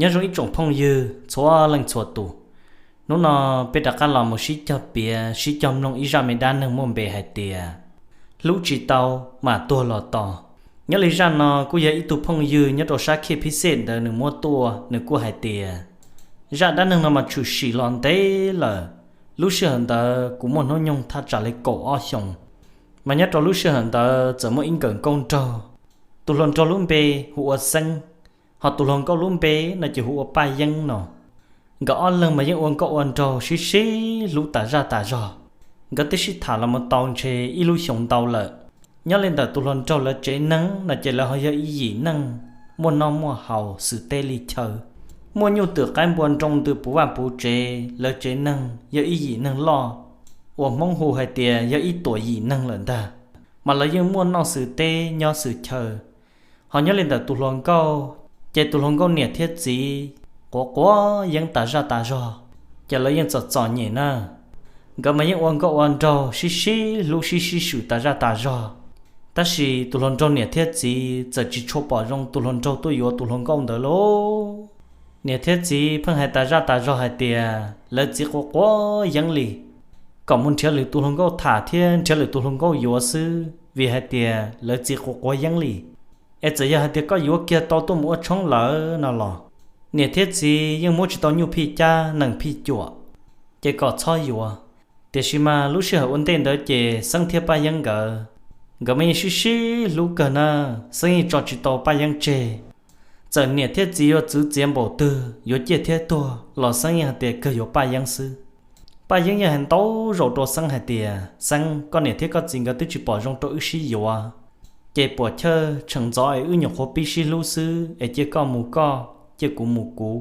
Nyob zoo ib tsoom phooj ywg txhua leej txhua tus, hnub no peb rov qab los mus sib cog piav sib cog mloog ib zaj me dab neeg muaj npe hais tias hlub tsis tau mas tuag los tos. Nyob li zaj no kuj yog ib tug phooj ywg nyob rau sab khej phib xej ntawd nws muab tuaj, nws kuj hais tias zaj dab neeg no mas tshwm sim los ntev lawm. Lub sij hawm ntawd kuv muaj hnub nyoog thaj tsam li kaum ob xyoos, mas nyob rau lub sij hawm ntawd txawm muaj ib nkawm nkauj nraug. Tus hluas nraug lub npe hu ua Xeeb, ho tus hluas nkauj lub npe no ces hu ua Paj Yeeb no. Nkawd ob leeg mas yeej ua nkauj ua nraug sib sib hlub tas zaj tas zog. Nkawd twb sib tham los mus tau ntshe ib lub xyoos ntau lawm. Nyob li ntawm tus hluas nraug lawv tsev neeg no ces lawv ho yog ib yim neeg muaj noj muaj haus xwm teb li chaw, muaj nyuj twm qaib npua nroo ntws puv vaj puv tsev. Lawv tsev neeg yog ib yim neeg loj, uas Hmoob hu hais tias yog ib tuam yim neeg lawm ntag, mas lawv yeej muaj noj xwm teb nyob xwm chaw. Ho nyob li ntawm tus hluas nkauj, ces tus hluas nkauj niam thiab txiv quav quav yeeb tas zaj tas zog, ces lawv yeej txom txom nyem na. Nkawd mas yeej ua nkauj ua nraug sib sib hlub sib sib swm tas zaj tas zog. Tab sis tus hluas nraug niam thiab txiv txawm tsis tshua pom zoo tus hluas nraug tuaj yuav tus hluas nkauj ntawd lauj. Niam thiab txiv pheej hais tas zaj tas zog hais tias lawv txiv quav quav yeeb li, kom mus nrhiav lwm tus hluas nkauj tham thiab nrhiav lwm tus hluas nkauj yuav xwb, vim hais tias lawv txiv quav quav yeeb li. Es txawm yog hais tias koj yuav kiag tau tuaj mus ua tshoob lawm no los, niam thiab txiv yeej muab tsis tau nyuj phij cab nees phij cuam, ces kom txhob yuav. Tiam sis mas lub sij hawm ua ntej ntawd ces Xeeb thiab Paj Yeeb nkawd, nkawd mas yeej sib sib hlub kawg na. Xeeb yeej tso tsis tau Paj Yeeb tseg. Txawm niam thiab txiv yuav txwv txiav npaum twg, yuav ciaj thiab tuag los Xeeb yeej hais tias kawg yuav Paj Yeeb xwb. Paj Yeeb yeej hais ntau zaus rau Xeeb hais tias, Xeeb, koj niam thiab koj txiv nkawd twb tsis pom zoo rau wb sib yuav, ces puam chawj tseem ntxov es wb nyuam qhuav pib sib hlub xwb, es cia koj mus koj, cia kuv mus kuv.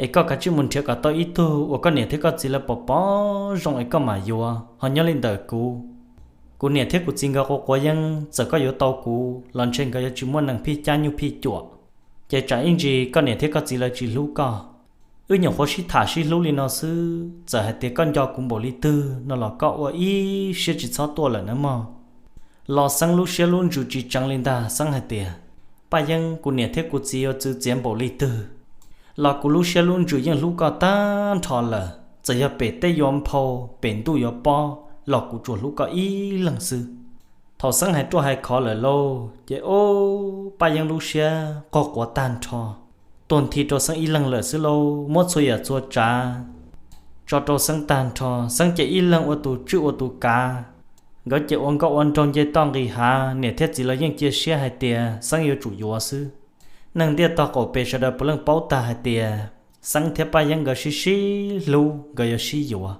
Es koj kav tsij mus nrhiav kom tau ib tug uas koj niam thiab koj txiv lawv pom pom zoo es koj mam yuav. Ho nyob li ntawm kuv, kuv niam thiab kuv txiv nkawd quav quav yeeb, txawm koj yuav tau kuv los ntshe nkawd yuav tsis muaj nees phij cab nyuj phij cuam, ces tsam ib ntsis koj niam thiab koj txiv lawv tsis hlub koj. Wb nyuam qhuav sib tham sib hlub li no xwb, txawm hais tias koj nco kuv npaum li twg no los koj ua ib siab tsis txhob tuaj lawm nawb mog. Los Xeeb lub siab lub ntsws tsis tseev li ntag, Xeeb hais tias, Paj Yeeb, kuv niam thiab kuv txiv yuav txwv txiav npaum li twg los kuv lub siab lub ntsws yeej hlub koj tag nrho lawm. Txawm yog pem teb yuav nphau, pem ntuj yuav pob los kuv tsuas hlub koj ib leeg xwb. Thaum Xeeb hais ruaj hais khov lawm lauj, ces ub, Paj Yeeb lub siab qaug quav tag nrho, tuag nthi rau Xeeb ib leeg lawm xwb lauj. Muab txhua yam txhua tsav tso rau Xeeb tag nrho, Xeeb ces ib leeg ua tus tswj ua tus kav. Nkawd ces ua nkauj ua nraug nce toj nqis hav, niam thiab txiv los yeej cia siab hais tias Xeeb yuav tsum yuav xwb. Neeg ntiaj tog qaum pem sawv daws puav leej paub tag hais tias Xeeb thiab Paj Yeeb nkawd sib sib hlub, nkawd yuav sib yuav.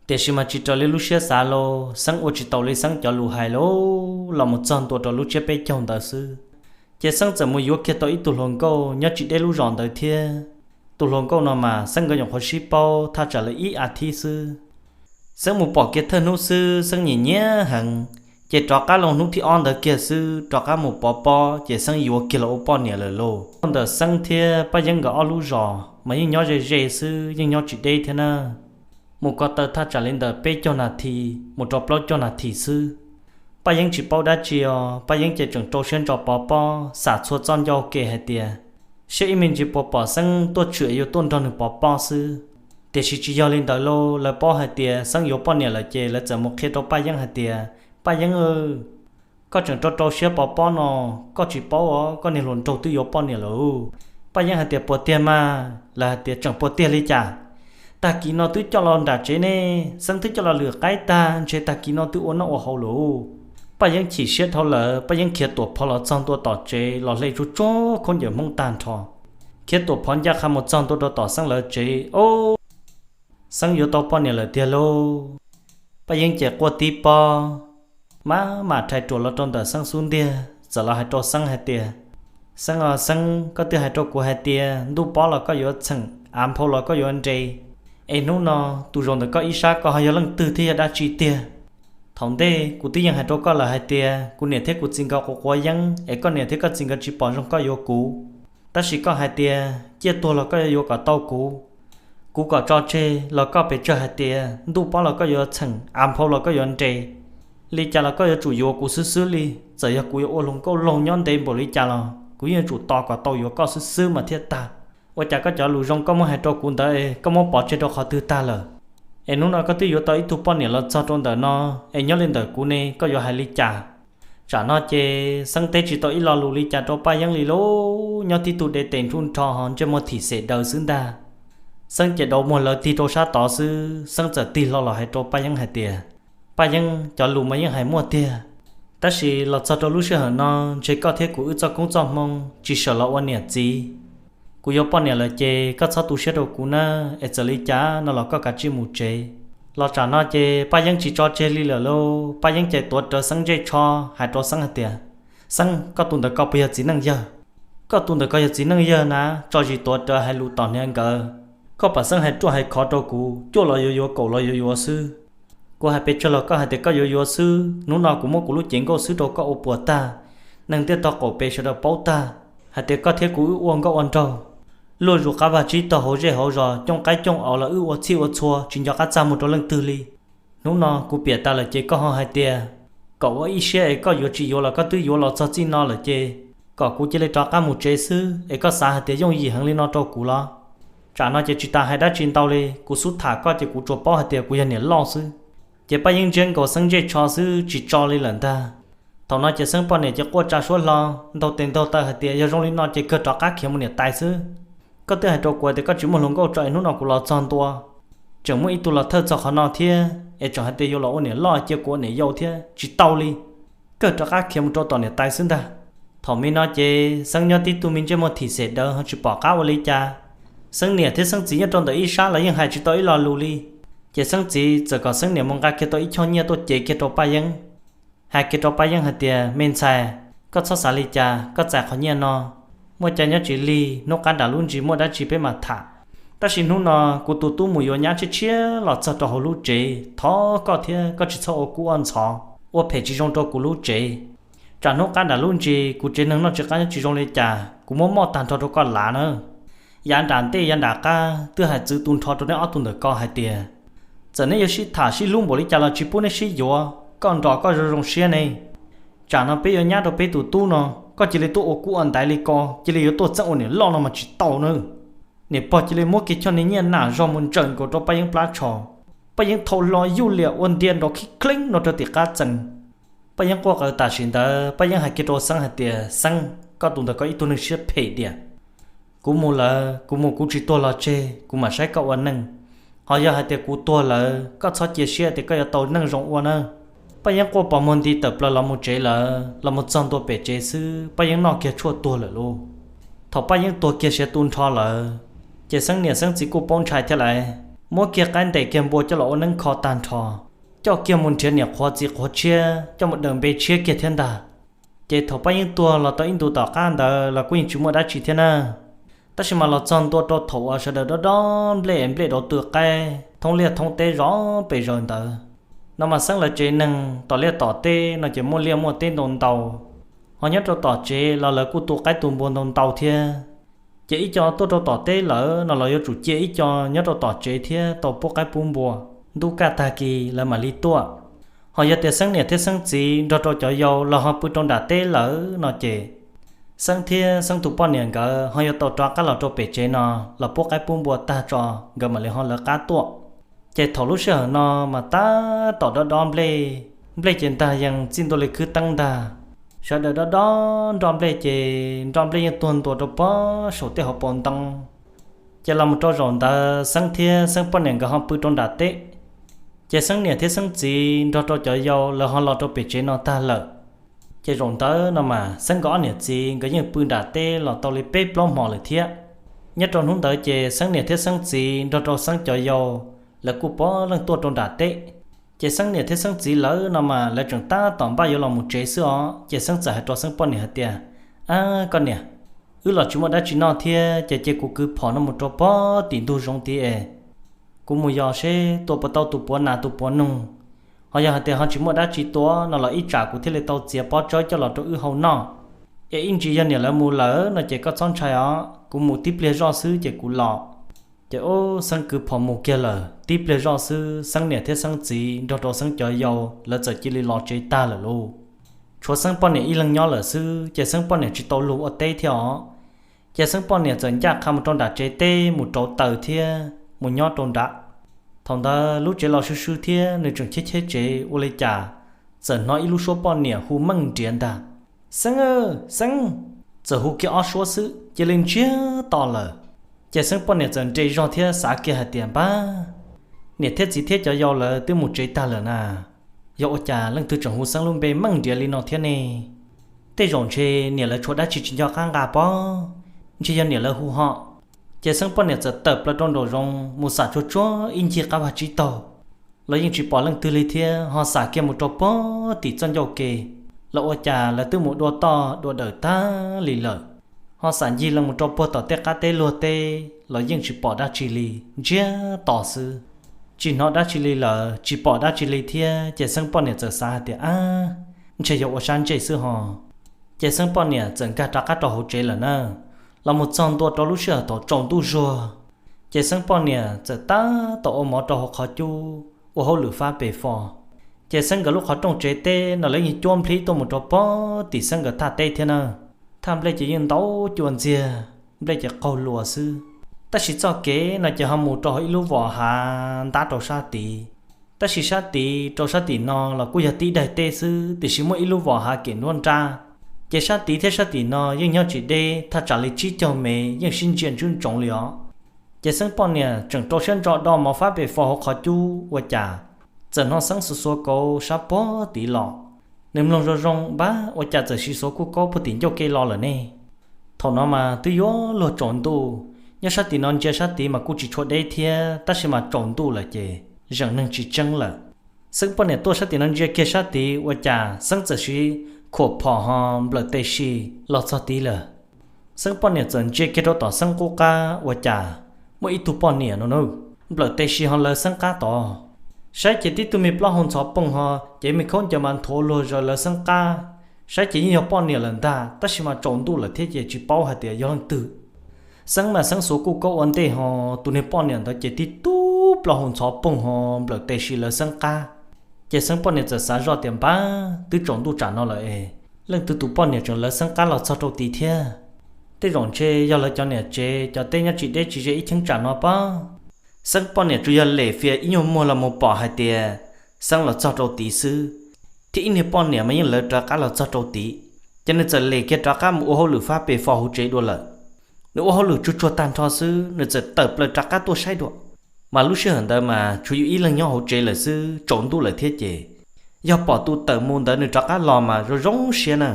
Tiam sis mas tsis raws li lub siab xav lauj, Xeeb ua tsis tau li Xeeb cov lus hais lauj. Los mus txog ntua rau lub tsiab peb caug ntawd xwb, ces Xeeb txawm mus yuav kiag tau ib tug hluas nkauj nyob tsis deb lub zos ntawd thiab. Tus hluas nkauj no mas Xeeb nkawd nyuam qhuav sib paub thaj tsam li ib as thiv xwb. Xeeb mus pom kiag thawj hnub xwb Xeeb nyiam nyiam heev, ces rov qab los hnub thib ob ntawd kiag xwb rov qab mus pov pob ces Xeeb yuav kiag los ua poj niam lawm lauj. Ntawm Xeeb thiab Paj Yeeb nkawd ob lub zos mas yeej nyob ze ze xwb, yeej nyob tsis deb thiab na. Mus ko taw thaj tsam li ntawm peb caug nas this mus rau plaub caug nas this xwb. Paj Yeeb tsis paub dab tsi os, Paj Yeeb ces tseem rau siab ntso pov pob, xam txhua txoj ncauj ke hais tias saib ib me ntsis puas pom Xeeb tuaj tshwm yuav tuaj nrog nws pov pob xwb. Tiam sis tsis yog li ntawd lauj, lawv paub hais tias Xeeb yuav poj niam lawm ces lawv txawm mus qhia rau Paj Yeeb hais tias, Paj Yeeb, koj tseem rau rau siab pov pob no, koj tsis paub os, koj niag hluas nraug twb yuav poj niam lawm. Paj Yeeb hais tias, Puas tiag mas? Lawv hais tias, Tseem puas tiag li cas? Tag kis no twb coj los nram tsev ne, Xeeb twb coj los lwm qaib tag, ntshe tag kis no twb ua noj ua haus lawm. Paj Yeeb chim siab dhau lawm, Paj Yeeb khiav tuam phov los txog ntua tom tsev los hle tsuag tsuag khaub ncaws Hmoob tag nrho, khiav tuam phov ncaj qha mus txog ntua rau tom Xeeb lawv tsev. Ob, Xeeb yuav tau poj niam lawm tiag lauj. Paj Yeeb ces quaj tib pob, maj mam rhais ruam los rau ntawm Xeeb xub ntiag, txawm los hais rau Xeeb hais tias, Xeeb os Xeeb, koj twb hais rau kuv hais tias ntuj pob los koj yuav txheem, av nphau los koj yuav nres, es hnub no tus zaum ntawm koj ib sab koj ho yog leej twg thiab yog dab tsi tiag? Thaum ntej kuv twb yeej hais rau koj lawm hais tias kuv niam thiab kuv txiv nkawd quav quav yeeb es koj niam thiab koj txiv nkawd tsis pom zoo koj yuav kuv. Tab sis koj hais tias ciaj tuag los koj yuav yuav kom tau kuv, kuv kom tso tseg los koj pes tsawg hais tias ntuj pob los koj yuav txheem, av nphau los koj yuav nres, li cas los koj yuav tsum yuav kuv xwb xwb li. Txawm yog kuv yuav ua hluas nkauj laug nyob ntev npaum li cas los kuv yeej yuav tsum tos kom tau yuav koj xwb xwb mas thiaj tag. Ua cas koj cov lus zoo koj muab hais rau kuv ntawd es koj muab pov tseg rau qhov twg tag lawm? Es hnub no koj twb yuav tau ib tug poj niam los txog rau ntawm no, es nyob li ntawm kuv ne koj yuav hais li cas? Tsam no ces Xeeb teb tsis tau ib lo lus li cas rau Paj Yeeb li lauj, nyob tib tug de tes nruj nrho ho ntsej muag thim xem daws xwb ntag. Xeeb ces dau muag lawv tig rau sab tod xwb, Xeeb txawm tig hlo los hais rau Paj Yeeb hais tias, Paj Yeeb, cov lus mas yeej hais muaj tiag, tab sis los txog rau lub sij hawm no ntshe koj thiab kuv wb txoj koob txoj hmoo tsis sawm los ua niam txiv. Kuv yuav poj niam lawm ces koj txhob tu siab rau kuv na, es txawm li cas no los koj kav tsij mus tsev. Los tsam no ces Paj Yeeb tsis tso tseg li lawm lauj, Paj Yeeb ces tuav rawv Xeeb ntsej tsho, hais rau Xeeb hais tias, Xeeb, koj tus ntawm ko puas yog txiv neej yawg? Koj tus ntawm ko yog txiv neej yawg na, tso zis tuav rawv hais lus tom hniav nkawd. Koj pam Xeeb hais ruaj hais khov rau kuv, cuaj los yuav yuav, kaum los yuav yuav xwb. Kuv hais pes tsawg los koj hais tias koj yuav yuav xwb. Hnub no kuv muab kuv lub cev nkauj xwb rau koj ua puas tag, neeg ntiaj teb qaum pem sawv daws paub tag hais tias koj thiab kuv wb ua nkauj ua nraug, luaj zus qab vaj tsib taug hauv zej hauv zos, cooj qaib cooj aus los wb ua txhij ua txhua tsis nco qab txaj muag rau leej twg li. Hnub no kuv piam tas lawm ces koj ho hais tias kom ua ib siab es koj yuav tsis yuav los koj twb yuav los txog txij no lawm ces kom kuv cia li rov qab mus tsev xwb es koj xav hais tias yooj yim heev li no rau kuv los? Tsam no ces tsis tas hais dab tsi ntau li, kuv xub tham koj ces kuv tsuas paub hais tias kuv yog niam loj xwb. Ces Paj Yeeb ntsiab nkaus Xeeb ntsej tsho xwb tsis tso li lawm ntag. Thaum no ces Xeeb poj niam ces quaj tsa suab hlo, ntaug tes ntaug taw hais tias yog zoo li no ces kawg rov qab khiav mus niam tais xwb. Koj twb hais rau kuv tias koj tsis muaj hluas nkauj tso es hnub no kuv los txog ntua, tseem muaj ib tug los thawj txog qhov no thiab es tseem hais tias yuav los ua niam loj cia kuv ua niam yau thiab, tsis tau li. Kawg rov qab khiav mus rau tom niam tais xwb ntag. Thaum me no ces Xeeb nyob tib tug me ntsej muag thim xem daws ho tsis pom qab ua li cas. Xeeb niam thiab Xeeb txiv nyob rau ntawm ib sab los yeej hais tsis tau ib lo lus li. Ces Xeeb txiv txawm kom Xeeb niam mus nqa kiag tau ib choj nyiaj tuaj cev kiag rau Paj Yeeb, hais kiag rau Paj Yeeb hais tias, Me ntxhais, koj txhob xav li cas, koj txais qhov nyiaj no, muaj cai nyob tsis lig, hnub qab nram lub ntsis muaj dab tsi peb mam tham. Tab sis hnub no kuv tus tub mus yuav nyab tshiab tshiab los txog rau hauv lub tsev, thov koj thiab koj tsis txhob ua kub ua ntxhov, ua phem tsis zoo rau kuv lub tsev. Tsam hnub qab nram lub ntsis kuv tsev neeg noj tsis qab nyob tsis zoo li cas, kuv muab moj tag nrho rau koj lav na. Yav nram ntej yav nram qab twb hais txwv tu nrho rau neb ob tug ntawm ko hais tias, txawm neb yuav sib tham sib hlub npaum li cas los tsis pub neb sib yuav, koj nrog koj zoo zoo siab ne. Tsam no peb yuav nyab rau peb tus tub no, koj cia li tuaj ua kub ua ntaiv li ko, cia li yuav tuaj txeeb ua niam loj no mas tsis tau na. Niam pog cia li muab kiag choj niag nyiaj nam zog mus ntsaws nkaus rau Paj Yeeb plab tsho. Paj Yeeb thau hlo yuj liam ua ntia nrov khib kheeb no rau tim qab txee. Paj Yeeb quaj qw tam sim ntawd Paj Yeeb hais kiag rau Xeeb hais tias, Xeeb, koj tus ntawm koj ib tug neeg siab phem diam. Kuv mus lawm, kuv mus kuv tsis tuag los tseg, kuv mam saib koj ua neej. Ho yog hais tias kuv tuag lawm koj txhob cia siab tias koj yuav tau neej zoo ua na. Paj Yeeb quaj pos muag nti tawm plaws los mus tsev lawm, los mus txog ntua pem tsev xwb Paj Yeeb noj kiag tshuaj tuag lawm lauj. Thaum Paj Yeeb tuag kiag siav tu nrho lawm, ces Xeeb niam Xeeb txiv kuj paub ntshai thiab lawm, muab kiag qaib ntes kiag npua coj los ua neeb kho tag nrho, coj kiag mus nrhiav niam qhuav txiv qhuav tshiab coj mus daws npe tshiab kiag thiab ntag. Ces thaum Paj Yeeb tuag los tau ib ntu tom qab ntawd los kuj yeej tsis muaj dab tsi thiab na. Tab sis mas los txog ntua rau thaum uas sawv daws dob dob nplej, nplej rau tw qaib thoob liaj thoob teb zov pes zaws ntawd no mas Xeeb lawv tsev neeg tom liaj tom teb no ces muaj liaj muaj teb ntau ntau, ho nyob rau tom tsev los lawv kuj tu qaib tu npua ntau ntau thiab. Ces ib co tuaj rau tom teb lawm no los yuav tsum cia ib co nyob rau tom tsev thiab tau pub qaib pub npua, ntuj kaj tag kis lawv mam li tuaj. Ho yog tias Xeeb niam thiab Xeeb txiv nrog rau cov yau los ho pw rau nram teb lawm no ces Xeeb thiab Xeeb tus poj niam nkawd ho yuav tau rov qab los rau pem tsev no los pub qaib pub npua tag tso nkawd mam li ho lawv qab tuaj. Ces thaum lub sij hawm no mas tab tom dob dob nplej, nplej ces ntag yees txij ntua li khwb teeb ntag. Sawv daws dob dob nroj nplej ces nroj nplej yeej tuag ntua rau pog saum tej hauv paus ntoo. Ces los mus rau zaum ntawd Xeeb thiab Xeeb poj niam nkawd ho pw rau nram teb. Ces Xeeb niam thiab Xeeb txiv nrog rau cov yau lawv ho los rau pem tsev no tag lawm. Ces zaum ntawd no mas Xeeb nkawd ob niam txiv nkawd yeej pw nram teb los tau li peb plaub hmo lawm thiab. Nyob rau hnub ntawd ces Xeeb niam thiab Xeeb txiv nrog rau Xeeb cov yau lawv kuj puav leej tuaj rau nram teb. Ces Xeeb niam thiab Xeeb txiv lawv no mas lawv tseem tab tom npaj yuav los mus tsev xwb os, ces Xeeb txawm hais rau Xeeb poj niam hais tias, Ab koj niam, wb los tsis muaj dab tsi noj thiab ces cia kuv kwv phom no mus rau pog tim ntug zoov tid es kuv mus yos seb tua puas tau tus puav nas tus puav noog. Ho yog hais tias ho tsis muaj dab tsi tua no los ib tsam kuv thiaj li tau txiav pob tsawb coj los rau wb hau noj. Es ib ntsis yog niam lawv mus lawm no ces koj txhob ntshai os, kuv mus tib pliag zoj xwb ces kuv los. Ces ub, Xeeb kwv phom mus kiag lawm, tib pliag zoj xwb Xeeb niam thiab Xeeb txiv nrog rau Xeeb cov yau lawv txawm cia li los tsev tag lawm lauj. Tshuav Xeeb poj niam ib leeg nyob lawm xwb, ces Xeeb poj niam tsis tau lug ua teb thiab os. Ces Xeeb poj niam txawm ncaj qha mus rau nram tsev teb mus rauv taws thiab mus nyob rau nrad. Thaum ntawd lub tsev los sw sw thiab nws tseem cheb cheb tsev ua li cas, txawm hnov ib lub suab poj niam hu meej nriav ntag: Xeeb, Xeeb! Txawm hu kiag ob suab xwb cia li ntsiag to lawm. Ces Xeeb poj niam txawm nres zog thiab xav kiag hais tias, Npab, niam thiab txiv thiab cov yau lawv twb mus tsev tag lawm na, yog ua cas leej twg tseem hu Xeeb lub npe meej nriav li no thiab ne? Tej zaum ntshe niam lawv tshuav dab tsi tsis nco qab nqa pob, ntshe yog niam lawv hu ho. Ces Xeeb poj niam txawm tawm plaws rau nraum zoov mus xam tsuag tsuag ib ncig qab vaj tsib taug los yeej tsis pom leej twg li thiab ho xam kiag mus rau puag tim txoj ncauj ke los ua cas lawv twb mus dua toj dua dawm tag li lawm. Ho xam ncig lees mus rau puag tom tej qab teb luag teb los yeej tsis pom dab tsi li, ntsiag to xwb. Tsis hnov dab tsi li lawm, tsis pom dab tsi li thiab ces Xeeb poj niam txawm xav hais tias, Ab, ntshe yog ua sab ntsej xwb ho. Ces Xeeb poj niam txawm nkag rov qab rau hauv tsev lawm na, los mus txog ntua rau lub sij hawm thaum tsaus ntuj zuag. Ces Xeeb poj niam txawm tab tom ua mov rau hauv qhov cub ua hauj lwm fab pes fo. Ces Xeeb nkawd lub qhov rooj tsev teb no lawv yeej cuab nplhib tuaj mus rau puag tim Xeeb nkawd thaj teb thiab na. Thaj nplej ces yeej ntau cua ntxiag, nplej ces qaug luas xwb. Tab sis txoj kev no ces ho mus rau hauv ib lub vos hav ntab rau sab tid. Tab sis sab tid rau sab tim no los kuj yog tib daim teb xwb, tiam sis muaj ib lub vos hav kem nruab nrab. Ces sab tid thiab sab tim no yeej nyob tsis deb, thaj tsam li tsib caug mev yeej sib ntsia ntsoov li os. Ces Xeeb poj niam tseem rau siab ntso do mov fab pes fo hauv qhov cub ua cas txawm hnov Xeeb xuas xuas kauv sab puag tid los. Nws mloog zoo zoo, Npab, ua cas txawm siv xuav kuj kaub puag tim ncauj ke los lawm ne? Thaum no mas twb yuav luag tsaus ntuj, nyob sab tim no ntsia sab tid mas kuj tsis tshua deb thiab, tab sis mas tsaus ntuj lawm ces zeem neeg tsis tseeb lawm. Xeeb poj niam tuaj sab tim no ntsia kiag sab tid ua cas Xeeb txawm siv khuam phom ho nplawm tes si los txog tid lawm. Xeeb poj niam txawm ntsia kiag rau tom Xeeb qub qab ua cas muaj ib tug poj niam no na, nplawm tes si ho lawv Xeeb qab tod. Saib ces tib tug me plaub hau ntxhov poog ho ces me khaub ncaws mas nthuav luag zawv lawv Xeeb qab. Saib ces yeej yog poj niam lawm ntag, tab sis mas tsaus ntuj lawm thiab ces tsis paub hais tias yog leej twg. Xeeb mas Xeeb xuav kuj kaub ua ntej ho tus niag poj niam ntawd ces tib tug plaub hau ntxhov poog ho nplawm tes si lawv Xeeb qab. Ces Xeeb poj niam txawm xav zoj tias, Npab, twb tsaus ntuj tsam no lawm es leej twg tus poj niam tseem lawv Xeeb qab los txog rau tid thiab? Tej zaum ntshe yog lawv cov niam tsev cov teb nyob tsis deb tsis ze ib cheeb tsam no pob. Xeeb poj niam tsuas yog lem fias ib nyuag muag los mus pom hais tias Xeeb los txog rau tid xwb, thiab ib niag poj niam mas yeej lawv rov qab los txog rau tid. Ces nws txawm lem kiag rov qab mus ua hauj lwm fab pes fo hauv tsev dua lawm. Nws ua hauj lwm tsuag tsuag tag nrho xwb nws txawm tawm plaws rov qab tuaj saib dua. Mas lub sij hawm ntawd mas tshuav yus ib leeg nyob hauv tsev lawm xwb, tsaus ntuj lawm thiab ces yog pom tus tawm mus ntawd nws rov qab los mas zoo zoo siab na.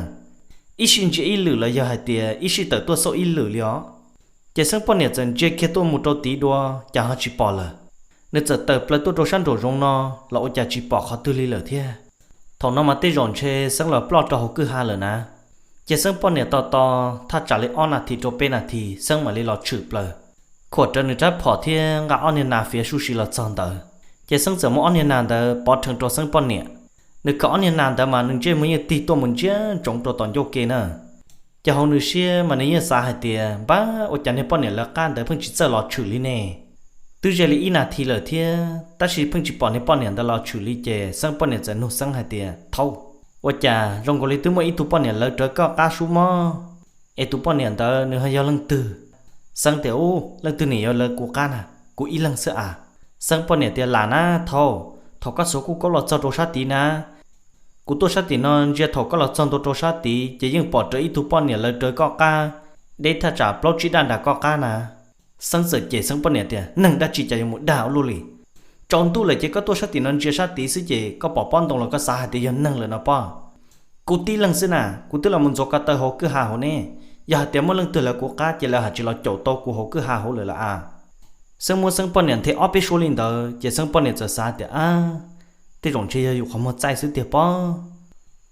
Ib sij ntsia ib lwm los yog hais tias ib sij tawm tuaj xauj ib lwm li os. Ces Xeeb poj niam txawm ntsia kiag tuaj mus rau tid dua cas ho tsis pom lawm. Nws txawm tawm plaws tuaj rau sab nraum zoov no los ua cas tsis pom qhov twg li lawm thiab. Thaum no mas tej zaum ntshe Xeeb los ploj rau hauv kwj ha lawm na. Ces Xeeb poj niam tos tos thaj tsam li ob nas this rau peb nas this Xeeb mam li los tshwm plaws, khuam rawv nws rab phom thiab nqa ob niag nas fiav su si los txog ntawd. Ces Xeeb txawm muab ob niag nas ntawd pov rhees rau Xeeb poj niam. Nws khaws ob niag nas ntawd mas nws ntsej muag yeej tig tuaj mus ntsia ntsoov rau tom ncauj ke na. Ces hauv nws siab mas nws yeej xav hais tias, Npab, ua cas niag poj niam lawv qab ntawd pheej tsis txawj los tshwm li ne? Twb ze li ib nas this lawm thiab tab sis pheej tsis pom niag poj niam ntawd los tshwm li. Ces Xeeb poj niam txawm nug Xeeb hais tias, Thaub, ua cas zoo nkaus li twb muaj ib tug poj niam lawv rawv koj qab sub mob, es tus poj niam ntawd nws ho yog leej twg? Xeeb tias, Ub, leej twg nim yuav lawv kuv qab na, kuv ib leeg xwb as. Xeeb poj niam tias, Lam na thaub, thaum koj xuav kuj kaub los txog rau sab tid na, kuv tuaj sab tim no ntsia thaum koj los txog ntua rau sab tid ces yeej pom rawv ib tug poj niam lawv rawv koj qab, deb thaj tsam plaub tsib daj nram koj qab na. Xeeb txawm cem Xeeb poj niam tias, Neeg dab tsi cas yuav mus dag ua luaj li? Tsaus ntuj lawm ces koj tuaj sab tim no ntsia sab tid xwb ces koj pom pob ntoo los koj xav hais tias yog neeg lawm no pob. Kuv tib leeg xwb na, kuv twb los mus ntxuav ko taw hauv kwj ha hauv ne. Yog hais tias muaj leej twg lawv kuv qab ces lawv haj tsis los caum tau kuv hauv kwj ha hauv lawm lauj a. Xeeb muab Xeeb poj niam nthe ob peb suab li ntawd ces Xeeb poj niam txawm xav tias, Ab, tej zaum ntshe yog yus qhov muag txaij xwb tiag pob.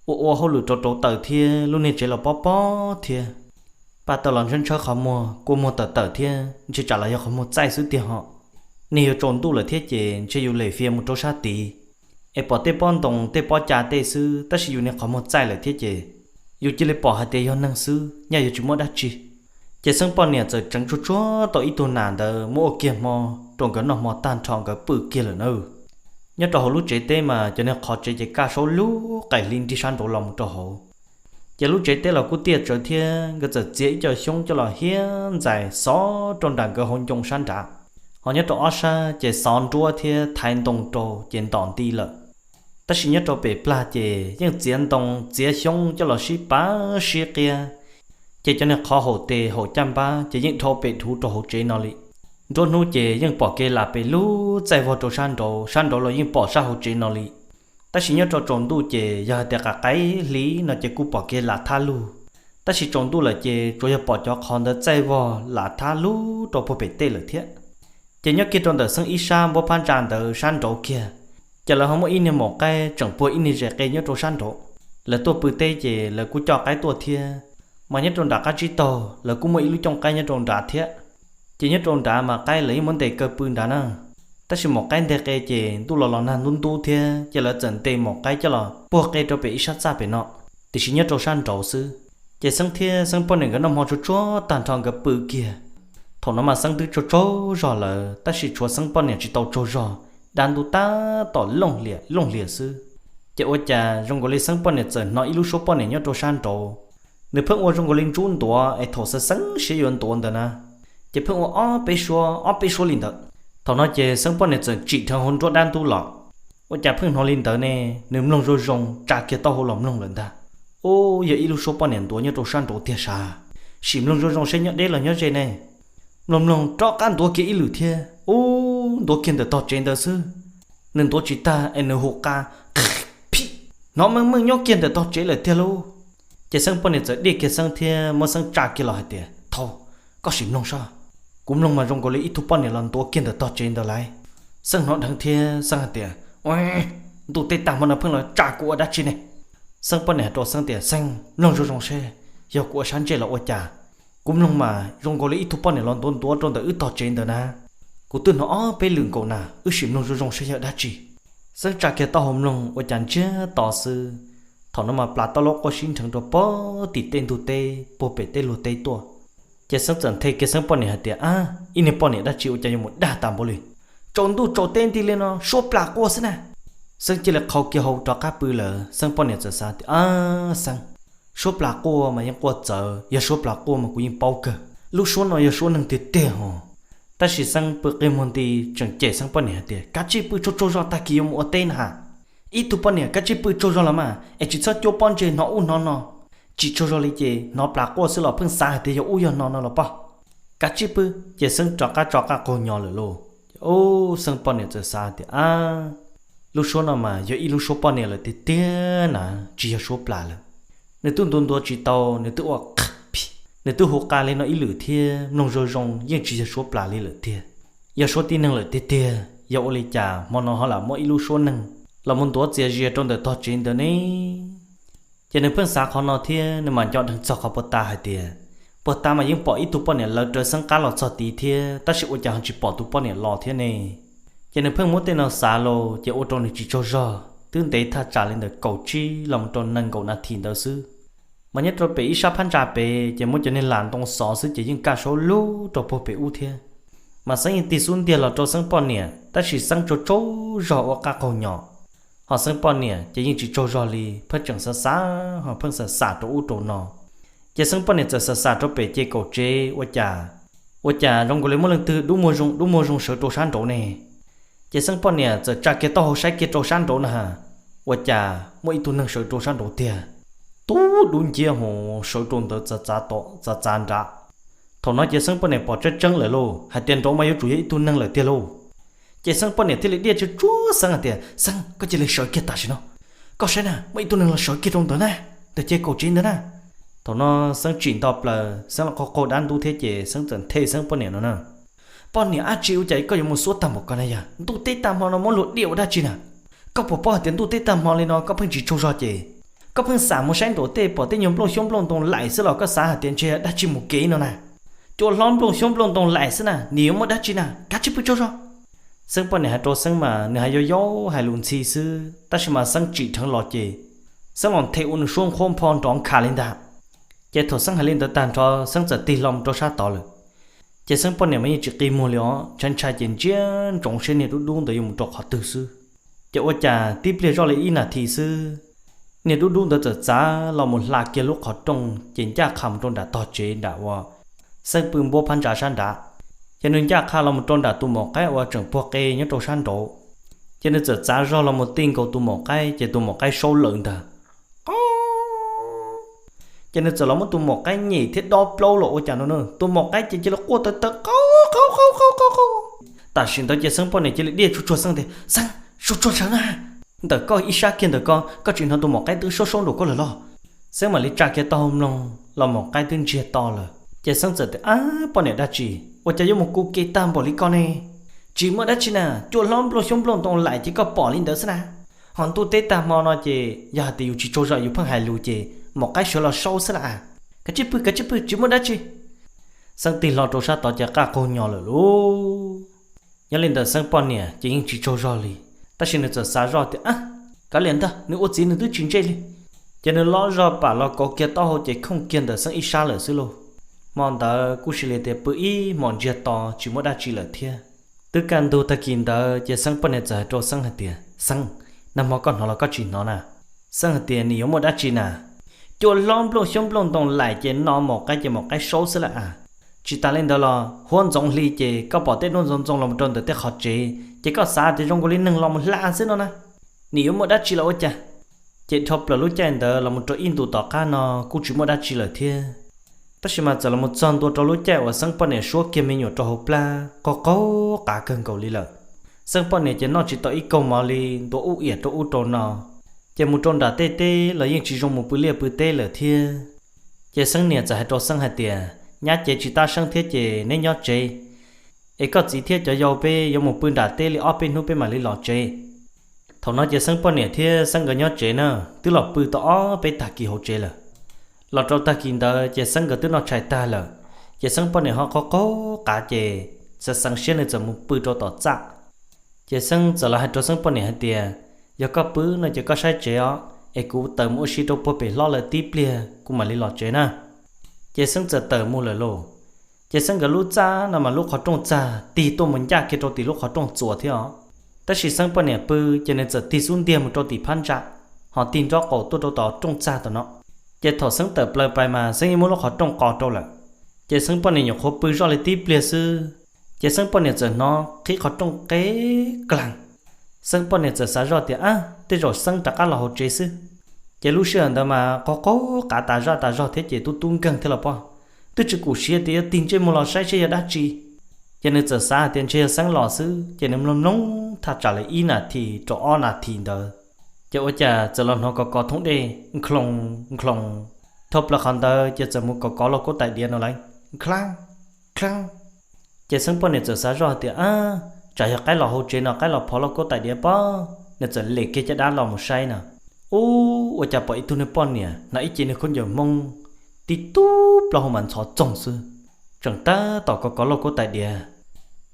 Ua ua hauj lwm rau rauv taws thiab lub niag tsev los pob pob thiab, paj taws los ntsawb ntsawb qhov muag, kua muag tawm tawm thiab, ntshe tsam los yog qhov muag txaij xwb tiag ho. Niag yuav tsaus ntuj lawm thiab ces ntshe yus lem fias mus rau sab tid es pom tej pob ntoo tej pob ca tej xwb, tab sis yus niag qhov muag txaij lawm thiab ces yus cia li pom hais tias yog neeg xwb, nyaj yuav tsis muaj dab tsi. Ces Xeeb poj niam txawm tseev tsuag tsuag tau ib tug nas ntawd muab ua kiag hmo rau nkawd noj hmo tag nrho nkawd pw kiag lawm na. Nyob rau hauv lub tsev teb mas cov niag qhov tsev ces kaj saub lub qaim hli nrig sab nraud los mus rau hauv. Ces lub tsev teb los kuj tiaj tsawv thiab, nkawd txawm txiav ib co xyoob coj los hiab ntxais xov rau nram nkawd hauv ncoo sab nrad. Ho nyob rau ob sab ces xov nruab thiab thaiv ntoo rau ces ntom nti lawm. Tab sis nyob rau pem plag ces yeej txiav ntoo txiav xyoob coj los sib pav sib qiab, ces cov niag qhov haum tes haum caj npab ces yeej dhau pem dhuv rau hauv tsev no li. Nruab hnub ces yeej pom kev lam pem lub txaij vog rau sab nraud, sab nraud los yeej pom sab hauv tsev no li. Tab sis nyob rau tsaus ntuj ces yog hais tias qaim qaim hli no ces kuj pom kev lam thab lug, tab sis tsaus ntuj lawm ces tsuas yog pom cov qhov ntawd txaij vog lam thab lug rau puag pem tej lawm thiab. Ces nyob kiag rau ntawm Xeeb ib sab npuab phab ntsa ntawd sab nraud kiag, ces lawv ho muaj ib niag maum qaib tseem puag ib niag zes qe nyob rau sab nraud. Lawv tuaj pw teb ces lawv kuj coj qaib tuaj thiab, mas nyob rau nram qab tsib taug lawv kuj muaj ib lub cooj qaib nyob rau nrad thiab. Ces nyob rau nrad mas qaib lawv yeej muab ntes kaw pw nrad na. Tab sis maum qaib nteg qe ces ntuj los los nag ntub ntub thiab ces lawv txawm ntes maum qaib coj los puag qe rau pem ib sab txaj pem no, tiam sis nyob rau sab nraud xwb. Ces Xeeb thiab Xeeb poj niam nkawd noj hmo tsuag tsuag tag nrho nkawd pw kiag. Thaum no mas Xeeb twb tsaug tsaug zog lawm tab sis tshuav Xeeb poj niam tsis tau tsaug zog, dab ntub tab tom looj hlias looj hlias xwb. Ces ua cas zoo nkaus li Xeeb poj niam txawm hnov ib lub suab poj niam nyob rau sab nraud. Nws pheej ua zoo nkaus li ntsub ntuav es thaum xeeb xeeb siab yuav ntuav ntawd na, ces pheej ua ob peb suab ob peb suab li ntawd. Thaum no ces Xeeb poj niam txawm tsim dheev hauv nruab dab ntub los. Ua cas pheej hnov li ntawd ne? Nws mloog zoo zoo, tsa kiag taub hau los mloog lawm ntag. Ub, yog ib lub suab poj niam ntuav nyob rau sab nraud tiag sav. Sim mloog zoo zoo seb nyob deb los nyob ze ne. Mloog mloog rov qab ntuav kiag ib lwm thiab, ub, ntuav kiag ntawm tog tsev ntawd xwb. Nws ntuav tsis tag es nws hu qa, phi, hnov meej meej nyob kiag ntawm tog tsev lawm tiag lauj. Ces Xeeb poj niam txawm diaj kiag Xeeb thiab muab Xeeb tsa kiag los hais tias, Thaum, koj sim mloog saib, kuv mloog mas zoo nkaus li ib tug poj niam los ntuav kiag ntawm tog tsev ntawd lawm. Xeeb hnov dheev thiab Xeeb hais tias, Ntuj teb tag hmo no pheej los tsa kuv ua dab tsi ne? Xeeb poj niam hais rau Xeeb tias, Xeeb, mloog zoo zoo seb, yog kuv ua sab ntsej los ua cas? Kuv mloog mas zoo nkaus li ib tug poj niam los ntuav ntuav rau ntawm wb tog tsev ntawd na. Kuv twb hnov ob peb lwm nkaus na, wb sim mloog zoo zoo seb yog dab tsi. Xeeb tsa kiag taub hau mloog ua cas ntsiag to xwb. Thaum no mas plas tau lub quaj sib nrheev rau pog tim tej ntug teb puag pem tej luag teb tuaj. Ces Xeeb txawm nthe kiag Xeeb poj niam hais tias, Ab, ib niag poj niam dab tsi ua cas yuav mus dag tas npaum li? Tsaus ntuj tsaus teb nti li no suab plas quaj xwb na. Xeeb cia li qhau kiag hau rov qab pw lawm. Xeeb poj niam txawm xav tias, Ab, Xeeb, suab plas quaj mas yeej quaj txawv, yog suab plas quaj mas kuv yeej paub kawg. Lub suab no yog suab neeg tiag tiag hos. Tab sis Xeeb pw qi muag nti tseem cem Xeeb poj niam hais tias, Kav tsij pw tsaug tsaug zog, tag kis yuav mus ua teb na has. Ib tug poj niam kav tsij pw tsaug zog los mas es tsis txhob cuab pob ntseg hnov ub hnov no. Tsis tsaug zog li ces hnov plas quaj xwb los pheej xav hais tias yog ub yog no no los pog. Kav tsij pw. Ces Xeeb rov qab tso qab qaug nyo lawm lauj. Ub, Xeeb poj niam txawm xav tias, Ab, lub suab no mas yog ib lub suab poj niam lawm tiag tiag na, tsis yog suab plas lawm. Nws twb ntuav ntuav tsis tau, nws twb ua, nws twb hu qa li no ib lwm thiab, mloog zoo zoo yeej tsis yog suab plas li lawm tiag. Yog suab tib neeg lawm tiag tiag, yog ua li cas hmo no ho lam muaj ib lub suab neeg los mus ntuav txias zias rau ntawm tog tsev ntawd ne? Ces nws pheej xav qhov no thiab nws mam nco dheev txog qhov puag ta hais tias, puag ta mas yeej pom ib tug poj niam lawv rawv Xeeb qab los txog tid thiab, tab sis ua cas ho tsis pom tus poj niam los thiab ne? Ces nws pheej muab tej no xav los ces ua rau nws tsis tsaug zog, twb ntev thaj tsam li ntawm kaum tsib los mus rau nees nkaum nas this ntawd xwb. Mas nyob rau pem ib sab phab ntsa pem ces muaj cov niag las ntoo xov xwb ces yeej kaj saub lug rau puag pem ub thiab. Mas Xeeb yeej tig xub ntiag los rau Xeeb poj niam, tab sis Xeeb tsaug tsaug zog ua qab qaug nyo. Ho Xeeb poj niam ces yeej tsis tsaug zog li, pheej tseem xav xav ho pheej xav xav rau ub rau no. Ces Xeeb poj niam txawm xav xav rau pem ces kaum tsev ua cas, ua cas zoo nkaus li muaj leej twg dub muag zoo dub muag zoo sawv rau sab nraud ne? Ces Xeeb poj niam txawm tsa kiag taub hau saib kiag rau sab nraud na has, ua cas muaj ib tug neeg sawv rau sab nraud tiag. Tub dub nciab ho sawv rau ntawd txav txav nrad. Thaum no ces Xeeb poj niam pom tseeb tseeb lawm lauj, hais tias nraud mas yuav tsum yog ib tug neeg lawm tiag lauj. Ces Xeeb poj niam thiaj li diaj tsuag tsuag Xeeb hais tias, Xeeb, koj cia li sawv kiag tam sim no. Koj saib na, muaj ib tug neeg los sawv kiag rau ntawd na, ntawm ces kaum tsev ntawd na. Thaum no Xeeb tsim nto plaws, Xeeb los qaug qaug dab ntub thiab ces Xeeb txawm nthe Xeeb poj niam no na. Poj niam dab tsi ua cas koj yuav mus xuab tag npaum ko na yog? Ntuj teb tag hmo no muab luag diaj ua dab tsi na? Koj puas paub hais tias ntuj teb tag hmo li no koj pheej tsis tsaug zog ces koj pheej xav mus saib nraum tej pom tej nyuag nplooj xyoob nplooj ntoo laim xwb los koj xav hais tias ntshe dab tsi mus kev no na. Cua hlob nplooj xyoob nplooj ntoo laim xwb na, nws yuav muaj dab tsi na, kav tsij pw tsaug zog. Xeeb poj niam hais rau Xeeb mas nws hais yau yau hais lus ntxhi xwb, tab sis mas Xeeb tsim dheev los ces Xeeb los nthe ua nws suab nqhuab npho nrov nkhav li ntag. Ces thaum Xeeb hais li ntawd tag nrho Xeeb txawm tig hlo mus rau sab tod lawm. Ces Xeeb poj niam mas yeej tsis qi muag li os, ntshai ntshai ces ntsia ntsoov seb niag dub dub ntawd yuav mus rau qhov twg xwb. Ces ua cas tib pliag zoj li ib nas this xwb, niag dub dub ntawd txawm txav los mus hla kiag lub qhov rooj ces ncaj qha mus rau nram tog tsev nram uas Xeeb pw npuab phab ntsa sab nrad. Ces nws ncaj qha los mus rau nram tus maum qaib uas tseem puag qe nyob rau sab nraud. Ces nws txawm txav zog los mus ti nkaus tus maum qaib ces tus maum qaib saub lawm ntag. Ces nws txawm los muab tus maum qaib nyem thiab dob plaub los ua cas no na, tus maum qaib ces cia li quaj tawv tawv qau qau qau qau qau. Tam sim ntawd ces Xeeb poj niam cia li diaj tsuag tsuag Xeeb tias, Xeeb, tsuag tsuag sawv na, ntawm koj ib sab kiag ntawm ko, koj tsis hnov tus maum qaib twb saub saub nraum koj lawm los? Xeeb mam li tsa kiag taub hau mloog los maum qaib twb ntsiag to lawm. Ces Xeeb txawm tias, Ab, poj niam dab tsi, ua cas yuav mus kuv kev tag npaum li ko ne? Tsis muaj dab tsi na, cua hlob nplooj xyoob nplooj ntoo laim ces koj pom li ntawd xwb na. Ho ntuj teb tag hmo no ces yog hais tias yus tsis tsaug zog yus pheej hais lus ces maum qaib sawv los saub xwb las. Kav tsij pw, kav tsij pw, tsis muaj dab tsi. Xeeb tig hlo rau sab tod ces qaj qaug nyo lawm lauj. Nyob li ntawd Xeeb poj niam ces yeej tsis tsaug zog li, tab sis nws txawm xav zoj tias, Ab, kav liam ntag, nws ua txiv nws twb tsis ntsej li. Ces nws lov zog pam los kauv kiag taub hau ces khooj kiag ntawm Xeeb ib sab lawm xwb lauj. Hmo ntawd kuj cia li tias pw ib hmos ntsiag to tsis muaj dab tsi lawm thiab. Twb kaj ntug tag kis ntawd ces Xeeb poj niam txawm hais rau Xeeb hais tias, Xeeb, nag hmo koj hnov los koj tsis hnov na? Xeeb hais tias, Nim yuav muaj dab tsi na? Cua hlob nplooj xyoob nplooj ntoo laim ces no maum qaib ces maum qaib saub xwb lawm as. Tsis tas li ntawd los huab ntxoov hli ces koj pom tej duab ntxoov ntxoo los rau ntawm tej qhov tsev ces koj xav tias zoo nkaus li neeg los mus hla xwb no na. Nim yuav muaj dab tsi los ua cas? Ces dhau plaws lub caij ntawd los mus rau ib ntus tom qab no kuj tsis muaj dab tsi lawm thiab. Tab sis mas txawm los mus txog ntua rau lub caij uas Xeeb poj niam suab kiag me nyuam rau hauv plab qaug qaug qav kawg nkaus li lawm. Xeeb poj niam ces noj tsis tau ib kaug mov li, ntua ub iam rau ub rau no, ces mus rau nram tej teb los yeej tsis zoo mus pw liaj pw teb lawm thiab. Ces Xeeb niam txawm hais rau Xeeb hais tias, Nyab cev tsis tab seeb thiab ces neb nyob tsev, es koj txiv thiab cov yau peb yuav mus pw nram teb li ob peb hnub peb mam li los tsev. Thaum no ces Xeeb poj niam thiab Xeeb nkawd nyob tsev na, twb los pw tau ob peb tag kis hauv tsev lawm. Los rau tag kis ntawd ces Xeeb nkawd twb noj tshais tag lawm, ces Xeeb poj niam ho qaug qaug qav ces xav xeev siab nws txawm mus pw rau tom txaj. Ces Xeeb txawm los hais rau Xeeb poj niam hais tias, Yog koj pw no ces koj saib tsev os, es kuv tawm mus ua si rau puag pem hlob lawv tib pliag kuv mam li los tsev na. Ces Xeeb txawm tawm mus lawm lauj. Ces Xeeb nkawd lub txaj no mas lub qhov rooj txag tig tuaj mus ncaj kiag rau tim lub qhov rooj txuas thiab os. Tab sis Xeeb poj niam pw ces nws txawm tig xub ntiag mus rau tim phab ntsa, ho tig nrob qaum tuaj rau tom rooj txag tom no. Ces thaum Xeeb tawm plaws pais mas Xeeb yeej muab lub qhov rooj qos rau lawm. Ces Xeeb poj niam nyuam qhuav pw zoj li tib pliag xwb, ces Xeeb poj niam txawm hnov qhib qhov rooj qe klaag. Xeeb poj niam txawm xav zoj tias, Ab, tej zaum Xeeb rov qab los hauv tsev xwb. Ces lub sij hawm ntawd mas qaug qaug qav tas zaj tas zog thiab ces tub tub nkeeg thiab los pob, twb tsis kum siv tias yuav tig ntsej muag los saib seb yog dab tsi. Ces nws txawm xav hais tias ntshe yog Xeeb los xwb, ces nws mloog mloog thaj tsam li ib nas this rau ob nas this ntawd, ces ua cas txawm los hnov kov kov thoob dej nkhloos nkhloos. Dhau plaws qhov ntawd ces txawm mus kov kov lauj kaub tais diav no lawm, nkhla, nkhla. Ces Xeeb poj niam txawm xav zoj hais tias, Ab, tsam yog qaib los hauv tsev no qaib los phov lauj kaub tais diav pob. Nws txawm lem kiag caj dab los mus saib no, ub, ua cas pom ib tug niag poj niam hnav ib ce niag khaub ncaws Hmoob, tib tug plaub hau mas ntxhov txoog xwb, tseem tab tom kov kov lauj kaub tais diav.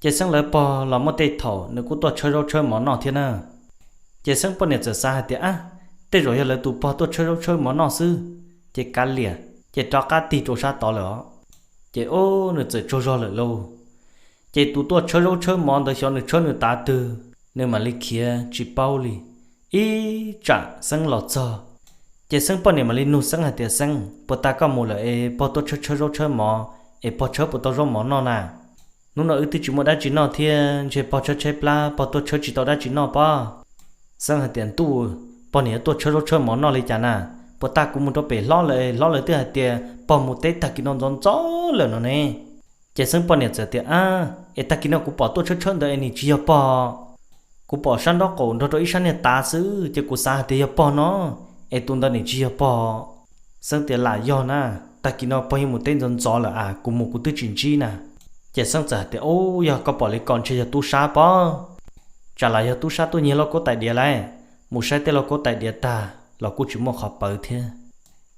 Ces Xeeb lawv pog los muaj tej thaum nws kuj tuaj tshawb zaub tshawb mov noj thiab na. Ces Xeeb poj niam txawm xav hais tias, Ab, tej zaum yog lawv tus pog tuaj tshawb zaub tshawb mov noj xwb. Ces kav liam, ces rov qab tig rau sab tod lawm os. Ces ub, nws txawm tsaug zog lawm lauj. Ces tus tuaj tshawb zaub tshawb mov ntawd xyov nws tshawb nws tav twg, nws mam li khiav tsis paub li. Ib tsam Xeeb los txog, ces Xeeb poj niam mam li nug Xeeb hais tias, Xeeb, puas tas koj mus lawm es pog tuaj tshawb tshawb zaub tshawb mov, es pog tshawb puas tau zaub mov noj na? Hnub no wb twb tsis muaj dab tsi noj thiab, ntshe pog tshaib tshaib plab pog tuaj tshawb tsis tau dab tsi noj pob. Xeeb hais tias, Ntuj, pog niam yuav tuaj tshawb zaub tshawb mov noj li cas na? Puas tas kuv mus rau pem hlob lawv, hlob lawv twb hais tias pog mus teb tag kis no ntxov ntxov lawm no ne. Ces Xeeb poj niam txawm tias, Ab, es tag kis no kuv pom tuaj tshawb tshawb ntawd es nim tsis yog pog. Kuv pom sab nraub qaum nrog rau ib sab niag tav xwb ces kuv xav hais tias yog pog no, es tus ntawd nim tsis yog pog. Xeeb tias, Lam yog na, tag kis no pog yeej mus teb ntxov ntxov lawm as, kuv mus kuv twb tsis ntsib na. Ces Xeeb txawm hais tias, Ub, yog koj pom li ko ntshe yog tub sab pob. Tsam lam yog tub sab tuaj nyiag lauj kaub tais diav lauj, mus saib tej lauj kaub tais diav tag los kuj tsis muaj qhov pawv thiab.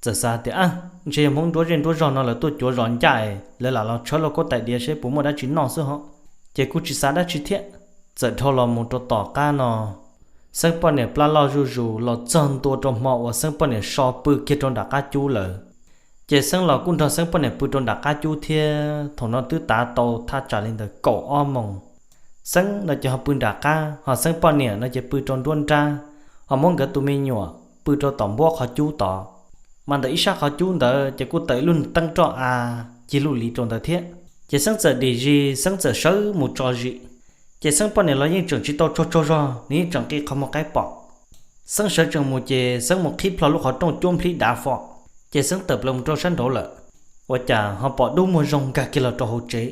Txawm xav tias, Ab, ntshe yog Hmoob nruab zej nruab zog no lawv tuaj cuav zos ncaj es lawv lam los tshawb lauj kaub tais diav seb puas muaj dab tsi noj xwb ho. Ces kuj tsis xav dab tsi thiab, txawm dhau los mus rau tom qab no. Xeeb poj niam plab loj zuj zus los txog ntua rau hmo uas Xeeb poj niam so pw kiag rau nram qab cub lawm. Ces Xeeb los kuj nrog Xeeb poj niam pw rau nram qab cub thiab. Thaum no twb tav tau thaj tsam li ntawm kaum ob moos. Xeeb no ces ho pw nram qab, ho Xeeb poj niam no ces pw rau nruab nrab, ho muab nkawd tus me nyuam pw rau tom npuab qhov cub tod. Mas ntawm ib sab qhov cub ntawd ces kuj tawm ib lub teeb roj av cig luj liv rau ntawd thiab. Ces Xeeb txawm dim zis, Xeeb txawm sawv mus tso zis. Ces Xeeb poj niam los yeej tseem tsis tau tsaug tsaug zog, nws yeej tseem nqis qhov muag qaib pom. Xeeb sawv tsees mus ces Xeeb mus qhib plho lub qhov rooj cuab nplhib dav fo, ces Xeeb tawm plaws mus rau sab nraud lawm. Ua cas ho pom dub muag zoo nkag kiag los rau hauv tsev.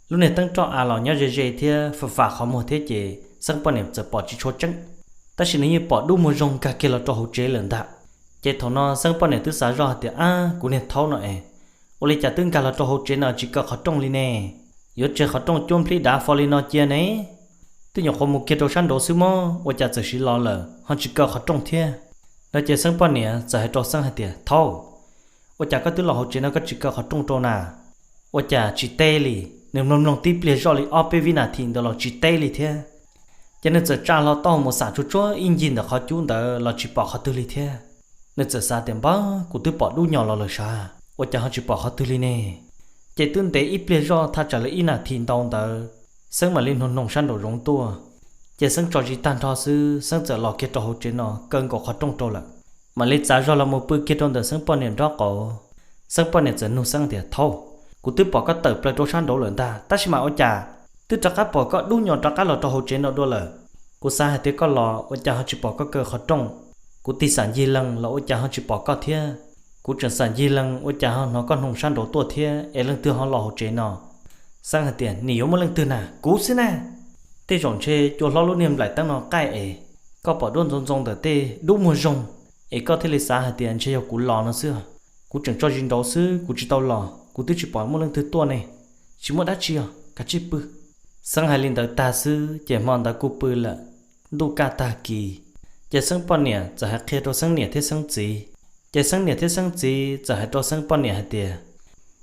Lub niag teeb roj av los nyob ze ze thiab fam fam qhov muag thiab ces Xeeb poj niam txawm pom tsis tshua tseeb, tab sis nws yeej pom dub muag zoo nkag kiag los rau hauv tsev lawm ntag. Ces thaum no Xeeb poj niam twb xav zoj hais tias, Ab, kuv niag thaub no es, ua li cas twb nkag los rau hauv tsev no tsis kaw qhov rooj li ne? Yuav tseg qhov rooj cuab nplhib dav fo li no cia ne? Twb nyuam qhuav mus kiag rau sab nraud xwb mog, ua cas txawm siv los lawm ho tsis kaw qhov rooj thiab? No ces Xeeb poj niam txawm hais rau Xeeb hais tias, Thaub, ua cas koj twb los hauv tsev no koj tsis kaw qhov rooj rau na? Ua cas tsis teb li? Nws mloog mloog tib pliag zoj li ob peb vib nas this ntawd los tsis teb li thiab. Ces nws txawm tsa hlo taub hau mus xam tsuag tsuag ib ncig ntawm qhov cub ntawd los tsis pom qhov twg li thiab. Nws txawm xav tias, Npab, kuv twb pom dub nyos los lawm sav, ua cas ho tsis pom qhov twg li ne? Ces twb ntev ib pliag zoj thaj tsam li ib nas this ntau ntawd, Xeeb mam li hnoos hnoos sab nraum zoov tuaj. Ces Xeeb tso zis tag nrho xwb, Xeeb txawm los kiag rau hauv tsev no kaw nkaus qhov rooj rau lawm. Mam li txav zog los mus pw kiag rau ntawm Xeeb poj niam nraub qaum. Xeeb poj niam txawm nug Xeeb tias, Thaub, kuv twb pom koj tawm plaws rau sab nraud lawm ntag, tab sis mas ua cas twb rov qab pom koj dub nyos rov qab los rau hauv tsev no dua lawm? Kuv xav hais tias koj los ua cas ho tsis pom koj kaw qhov rooj? Kuv tig xam ncig lees los ua cas ho tsis pom koj thiab? Kuv tseem xam ncig lees ua cas ho hnov koj hnoos sab nraud tuaj thiab es leej twg ho los hauv tsev no? Xeeb hais tias, Nim yuav muaj leej twg na, kuv xwb na. Tej zaum ntshe cua hlob lub niag nplaim teeb no qaij es koj pom duab ntxoo ntxoo ntawm tej dub muag zoo, es koj thiaj li xav hais tias ntshe yog kuv los no xwb. Kuv tseem tso zis nraud xwb, kuv tsis tau los, kuv twb tsis pom muaj leej twg tuaj ne. Tsis muaj dab tsi os, kav tsij pw. Xeeb hais li ntawd tag xwb ces hmo ntawd kuj pw lawm. Ntuj kaj tag kis, ces Xeeb poj niam txawm hais qhia rau Xeeb niam thiab Xeeb txiv. Ces Xeeb niam thiab Xeeb txiv txawm hais rau Xeeb poj niam hais tias,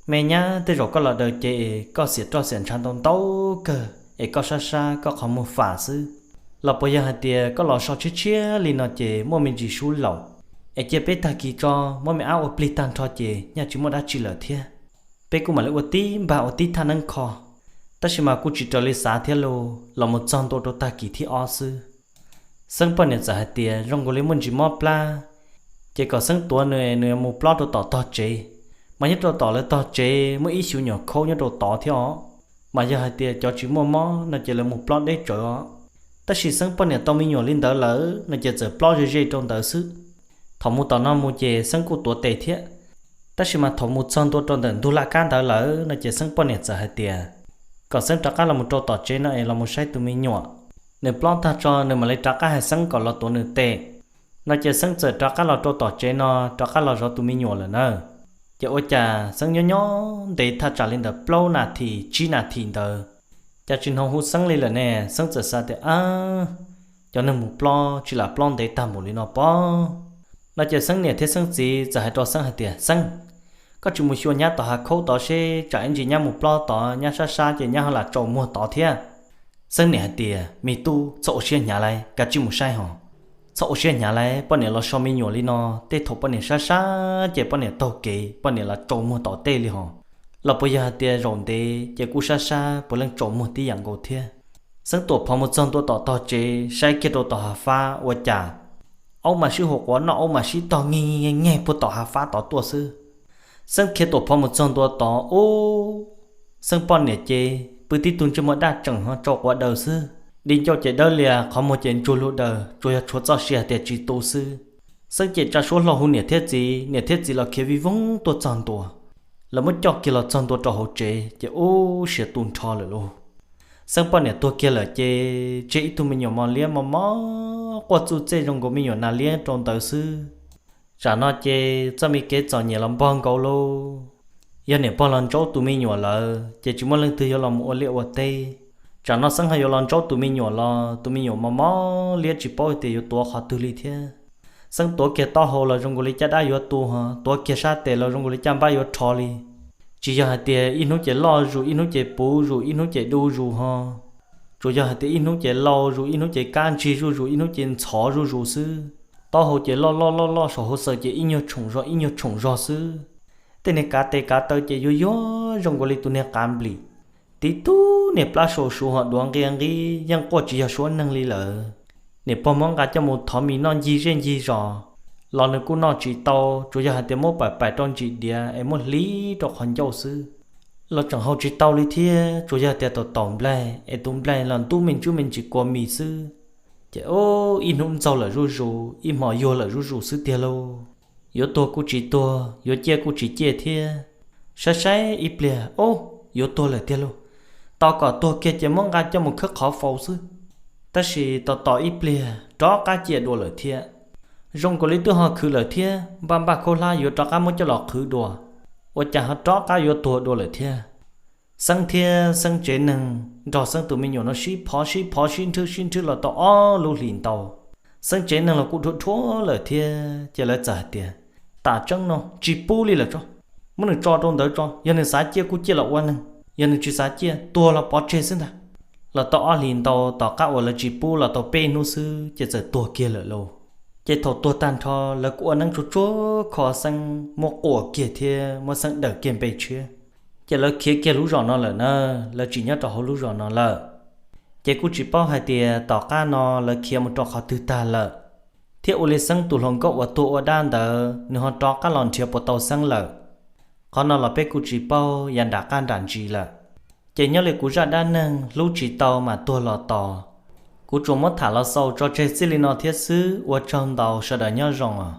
Me nyab, tej zaum koj los daws ces koj xiam roj xiam ntshav ntau ntau kawg es koj sab sab koj qhov muag fam xwb. Los puas yog hais tias koj los so tshiab tshiab li no ces muaj me ntsis sub laum, es cia peb tag kis tso, muab me ab ua plig tag nrho ces nyaj tsis muaj dab tsi lawm thiab. Peb kuj mam li ua tib npag ua tib thaj neeb kho. Tab sis mas kuj tsis raws li xav thiab los, los mus txog ntua rau tag kis thib ob xwb, Xeeb poj niam txawm hais tias zoo nkaus li muaj ntsis mob plab, ces kom Xeeb tuav nws, nws mus plob rau tom tog tsev. Mas nyob rau tom lawv tog tsev muaj ib xyuv nyuam khaub nyob rau tod thiab os. Mas yog hais tias cov tsis muaj mob no ces lawv mus plob deb tsawv os. Tab sis Xeeb poj niam tau me nyuam li ntawd lawm no ces txawm plob ze ze rau ntawd xwb. Thaum mus tom no mus ces Xeeb kuj tuav tes thiab, tab sis mas thaum mus txog ntua rau ntawm ntug laj kab ntawd lawm no ces Xeeb poj niam txawm hais tias kom Xeeb rov qab los mus rau tom tsev no es los mus saib tus me nyuam. Nws plob tag tso nws mam li rov qab hais Xeeb kom los tuav nws tes. No ces Xeeb txawm rov qab los rau tom tsev no, rov qab los zov tus me nyuam lawm na. Ces ua cas Xeeb nyob nyob ntev thaj tsam li ntawm plaub nas this tsib nas this ntawd, cas tsis hnov hu Xeeb li lawm ne. Xeeb txawm xav tias, Ab, cov neeg mus plob tsis lam plob ntev tag npaum li no pob. No ces Xeeb niam thiab Xeeb txiv txawm hais rau Xeeb hais tias, Xeeb, koj tsis mus xyuas nyab tom hav khaub tod seb tsam ib ntsis nyab mus plob tod nyab sab sab ces nyab ho lam tsaus muag tod thiab. Xeeb niam hais tias, Me tub, txhob ua siab hnyav lauj, kav tsij mus saib hos. Txhob ua siab hnyav lauj, poj niam los so me nyuam li no, tej thaum poj niam sab sab ces poj niam taug kev poj niam lam tsaus muag tom tej li hos. Los puas yog hais tias zaum ntev ces kuj sab sab puav leej tsaus muag tib yam nkaus thiab. Xeeb tuam phov mus txog ntua tom tog tsev saib kiag rau tom hav fab ua cas aub mas sib huam quav noj aub mas sib tog nyeg nyeg nyeg puag tom hav fab tod tuaj xwb. Xeeb khiav tuam phov mus txog ntua tod ub, Xeeb poj niam ces pw tib tug ntsej muag daj tseem ho tsau quav daws xwb, di ncauj ces dawb lias qhov muag ces ntsuag lug daws tsuas yog tshuav txoj sia hais tias tsis tu xwb. Xeeb ces tsa suab hlo hu niam thiab txiv, niam thiab txiv los khiav vij voog tuaj txog ntua. Lawv muab coj kiag los txog ntua rau hauv tsev ces ub siav tu nrho lawm lauj. Xeeb poj niam tuag kiag lawm ces tseg ib tug me nyuam mos liab mos mos quaj txuj txej zoo nkaus me nyuam nas liab rau ntawd xwb. Tsam no ces txoj me kev txom nyem los npog nkaus lauj. Yog niam pog los ntsaub tus me nyuam lawm ces tsis muaj leej twg yuav los mus ua liaj ua teb. Tsam no Xeeb ho yuav los ntsaub tus me nyuam los tus me nyuam mos mos liab tsis paub tias yuav tuav qhov twg li thiab. Xeeb tuav kiag taub hau los zoo nkaus li caj dab yuav tu ho, tuav kiag sab tes los zoo nkaus li caj npab yuav rho li. Tsis yog hais tias ib hnub ces loj zus, ib hnub ces puv zus, ib hnub ces du zus ho. Tsuas yog hais tias ib hnub ces lau zus, ib hnub ces kab ntsig zuj zus, ib hnub ces ntxhov zuj zus xwb. Taub hau ces loj loj loj loj saum hauv xaws ces ib nyuag tshoom zog ib nyuag tshoom zog xwb. Tej niag kav tes kav taw ces yuag yuag zoo nkaus li tus niag qav nplim. Tib tug niag plab sau suav ho duav nqia nqib yeej quaj tsis yog suab neeg li lawm. Niam pog muab nqa coj mus thov mis noj ncig zej ncig zos, los nws kuj noj tsis tau, tsuas yog hais tias muab pais pais rau ntsis diav es muab hliv rau qhov ncauj xwb. Los tseem haus tsis tau li thiab, tsuas yog tias tau taus nplaig es tus nplaig los ntub me ntsis me ntsis kua mis xwb. Ces ub, ib hnub ntxaug lawm zuj zus, ib hmos yuag lawm zuj zus xwb tiag lauj. Yuav tuag kuj tsis tuag, yuav ciaj kuj tsis ciaj thiab. Saib saib ib pliag, ub, yuav tuag lawm tiag lauj. Tos kom tuag kiag ces muab nqa coj mus khawb qhov faus xwb. Tab sis tos tos ib pliag rov qab ciaj dua lawm thiab. Zoo nkaus li twb ho khwv lawm thiab, npaj npaj khaub hlab yuav rov qab muab coj los qhwv dua, ua cas ho rov qab yuav tuag dua lawm thiab. Xeeb thiab Xeeb tsev neeg nrog Xeeb tus me nyuam no sib phov sib phov sib nrhw sib nrhw los tau ob lub hlis ntau. Xeeb tsev neeg los kuj dhuav dhuav lawm thiab, ces lawv txawm hais tias, tam tseeb no tsis pub li lawm tso, muab nws tso rau ntawd tso, yog nws xav ciaj kuj ciaj los ua neeg, yog nws tsis xav ciaj tuag los pov tseg xwb ntag. Los tau ob hlis ntau, tom qab uas lawv tsis pub los tau peb hnub xwb ces txawm tuag kiag lawm lauj. Ces thaum tuag tag nrho lawv kuj ua neeb tsuag tsuag kho Xeeb, muab quas kiag thiab muab Xeeb daws kiag npe tshiab. Ces lawv khiav kiag lub zos no lawm na, lawv tsis nyob rau hauv lub zos no lawm. Ces kuj tsis paub hais tias tom qab no lawv khiav mus rau qhov twg tag lawm, thiab ua li Xeeb tus hluas nkauj uas tuag ua dab ntawd nws ho rov qab los nrhiav puas tau Xeeb lawm. Qhov no los peb kuj tsis paub yav nram qab nram ntsis lawm. Ces nyob li kuv zaj dab neeg hlub tsis tau mas tuag los tos, kuv tsuas muab tham los xaus tso tseg txij li no thiab xwb, ua tsaug ntau, sawv daws nyob zoo os.